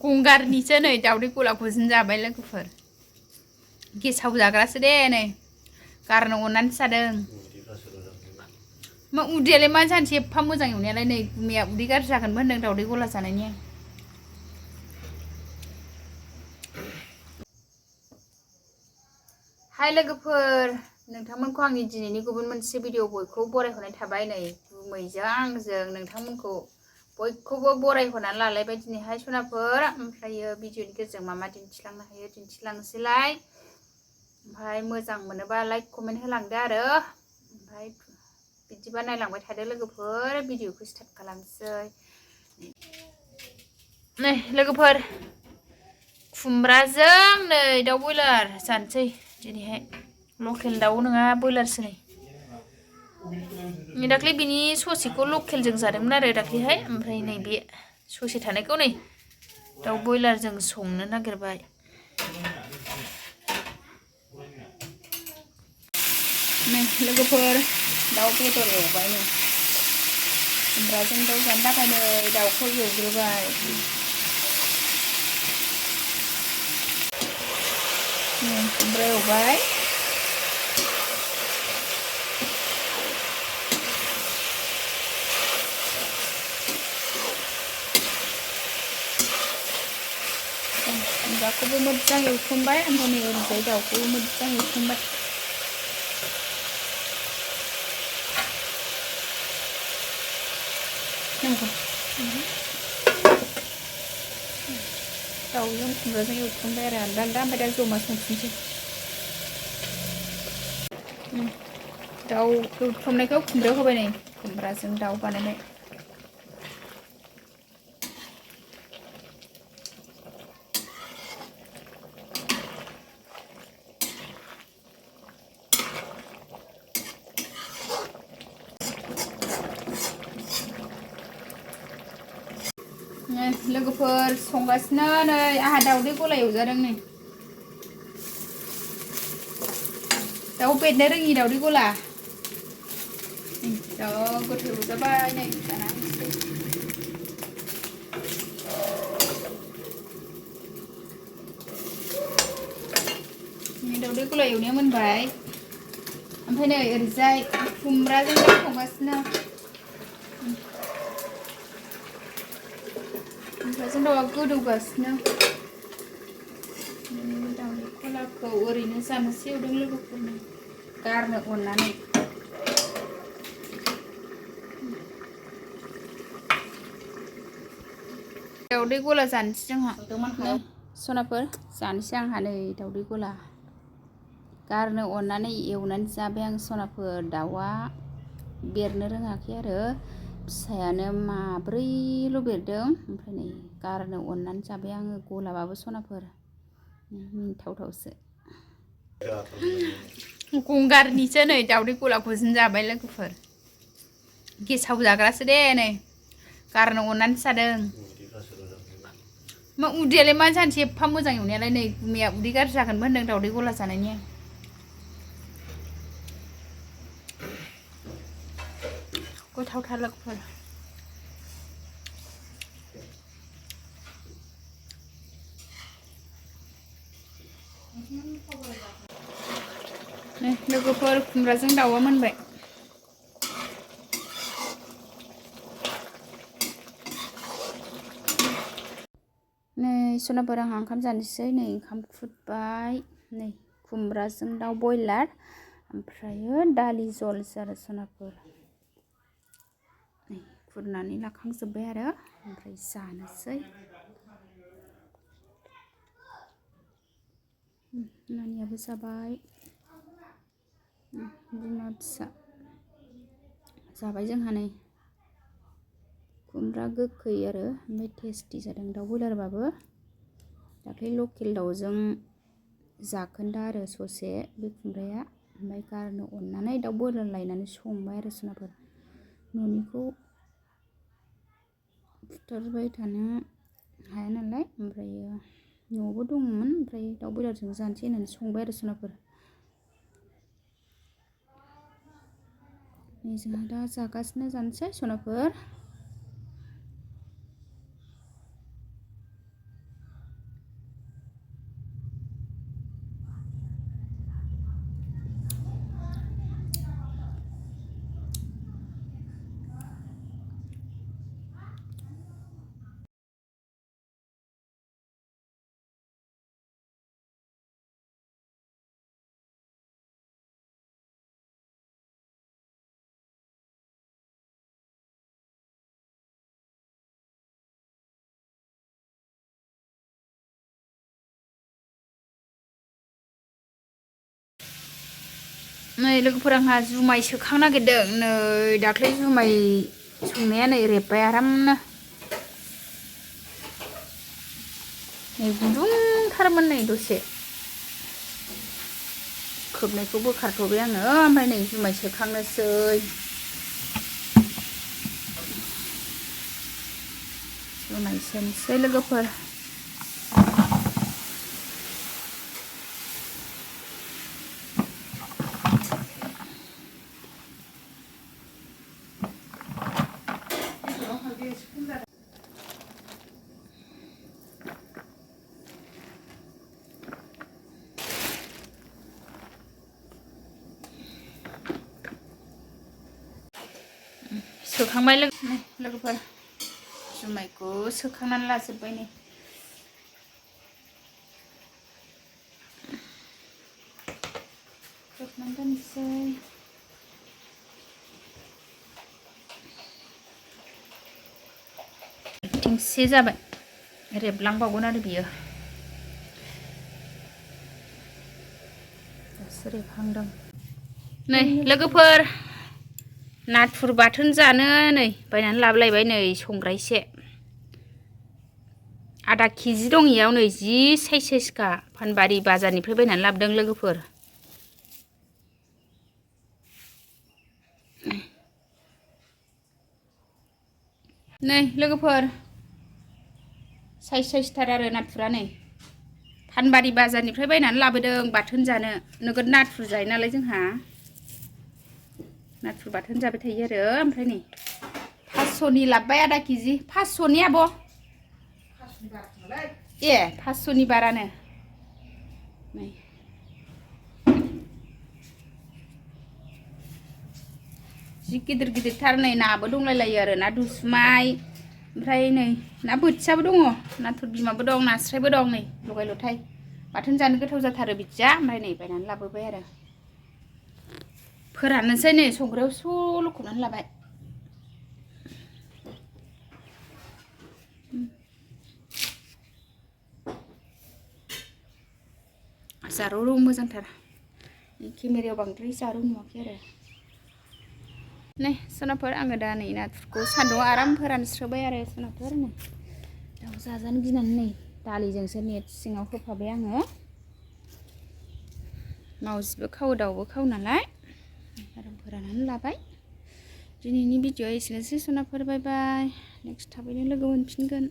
गंगारनिसो नै दावदै गलाखौसो जाबाय लोगोफोर गेसाव जाग्रासो दे नै गारनो अननानै जादों मा उदैयालाय मा जानोसै एफा मोजां एवनायालाय नै गुमैया उदै गाज्रि जागोनबो होनदों दावदै गला जानायनि हाय लोगोफोर नोंथांमोनखौ आंनि दिनैनि गुबुन मोनसे भिडिअ बयखौ बरायहरनाय थाबाय नै गुमैजों आंजों नोंथांमोनखौ बयखौबो बरायहरनानै लालायबाय दिनैहाय सनाफोर ओमफ्रायो भिडिअनि गेजेरजों मा मा दिन्थिलांनो हायो दिन्थिलांसैलाय ओमफ्राय मोजां मोनोबा लाइक कमेन्ट होलांदो आरो ओमफ्राय बिदिबा नायलांबाय थादो लोगोफोर भिडिअखौ स्टार्ट खालामसै नै लोगोफोर खुमब्राजों नै दाउ बयलार जानोसै दिनैहाय लकेल दाउ नङा बयलारसो नै दाख्लै बिनि ससेखौ लकेलजों जादोंमोन आरो दाख्लैहाय ओमफ्राय नै बे ससे थानायखौ नै दाउ बयलारजों संनो नागिरबाय नै लोगोफोर दाउ बेदर एवबाय नै खुमब्राजों दाउ जानो थाखाय नै दाउखौ एवग्रोबाय खुमब्रा एवबाय खुमब्राखौबो मोजां एवथ्रमबाय ओमफ्राय नै ओरैजाय दाउखौबो मोजां एवथ्रमबाय दाउजों खुमब्राजों एवथ्रमबाय आरो आलदा आलदा ओमफ्राय दा जमा संफिनसै दाउ एवथ्रमनायखौ खुमब्रायाव होबाय नै खुमब्राजों दाउ बानायनाय लोगोफोर संगासिनो नै आंहा दाउदै गला एवजादों नै दाउ बेरनो रोङि दाउदै गला जा गोथाव एवजाबाय नै दाना दाउदै गला एवनाया मोनबाय ओमफ्राय नै ओरैजाय खुमब्राजों दाउ संगासिनो खुमब्राजों दाउआ गोदौगासिनो दाउदै गलाखौ ओरैनो जानोसै एवदों लोगोफोरनो गारनो अननानै दाउदै गला जानोसै जोंहा सनाफोर जानोसै आंहा नै दाउदै गला गारनो अननानै एवनानै जाबाय आं सनाफोर दाउआ बेरनो रोङाखै आरो फिसायानो माब्रैल' बेरदों ओमफ्राय नै गारनो अननानै जाबाय आङो गलाबाबो सनाफोर मिनिथावथावसो गंगारनिसो नै दाउदै गलाखौसो जाबाय लोगोफोर गेसाव जाग्रासो दे नै गारनो अननानै जादों मा उदैयालाय मा जानोसै एफा मोजां एवनायालाय नै गुमैया उदै गाज्रि जागोनबो होनदों दाउदै गला जानायनि गोथावथार लोगोफोर लोगोफोर खुमब्राजों दाउआ मोनबाय नै सनाफोर आंहा ओंखाम जानोसै नै ओंखाम फुटबाय नै खुमब्राजों दाउ बयलार ओमफ्रायो दालि जलसो आरो सनाफोर नै खुरनानै लाखांजोब्बाय आरो ओमफ्राय जानोसै नानियाबो जाबाय बिमा फिसा जाबाय जोंहा नै खुमब्रा गोखै आरो ओमफ्राय टेस्टि जादों दाउ बयलारबाबो दाख्लै लकेल दाउजों जाखोन्दा आरो ससे बे खुमब्राया ओमफ्राय गारनो अननानै दाउ बयलार लायनानै संबाय आरो सनाफोर न'निखौ फुथारबाय थानो हाया नालाय ओमफ्रायो न'आवबो दंमोन ओमफ्राय दाउ बयलारजों जानोसै होननानै संबाय आरो सनाफोर नै जोंहा दा जागासिनो जानोसै सनाफोर नै लोगोफोर आंहा जुमाय सोखांनो नागिरदों नै दाख्लै जुमाय संनाया नै रेबबाय आरामनो नै गुदुंथारमोन नै दसे खोबनायखौ बोखारथ'बाय आङो ओमफ्राय नै जुमाय सोखांनोसै जुमाय सोनोसै लोगोफोर सोखांबाय लोगोफोर जुमायखौ सोखांनानै लाजोब्बाय नै खोबनानै दोनसै थिंसे जाबाय रेबलांबावगोन आरो बियो दासो रेबहांदों नै लोगोफोर नाथुर बाथोन जानो नै बायनानै लाबोलायबाय नै संग्रायसे आधा केजि दं इयाव नै जि साइजखा फानबारि बाजारनिफ्राय बायनानै लाबोदों लोगोफोर नै लोगोफोर साइजथार आरो नाथुरा नै फानबारि बाजारनिफ्राय बायनानै लाबोदों बाथोन जानो नोगोद नाथुर जायो नालाय जोंहा नाथुर बाथोन जाबाय थायो आरो ओमफ्राय नै 500नि लाबोबाय आधा केजि 500नि आब' ए 500नि बारानो नै जि गिदिर गिदिरथार नै नाबो दंलायलायो आरो ना दुसुमाय ओमफ्राय नै ना बोथियाबो दङ नाथुर बिमाबो दं नास्रायबो दं नै लगाय लथाय बाथोन जानो गोथाव जाथारो बिदिया ओमफ्राय नै बायनानै लाबोबाय आरो फोराननोसै नै संग्रायाव स' लखबनानै लाबाय जारौ रौ मोजांथार केमेरायाव बांद्राय जारौ नुवाखै आरो नै सोनाफोर आङो दा नै नाथुरखौ सान्दुंआव आराम फोरानस्रोबाय आरो सोनाफोर नै दाउ जाजानो गिनानै नै दालिजोंसो नेट सिङाव होफाबाय आङो मावजिबो खावो दाउबो खावो नालाय आराम फोराननानै लाबाय दिनैनि भिडिअ'आ एसेनोसै सोनाफोर बाय बाय नेक्स्ट थाबैनो लोगो मोनफिनगोन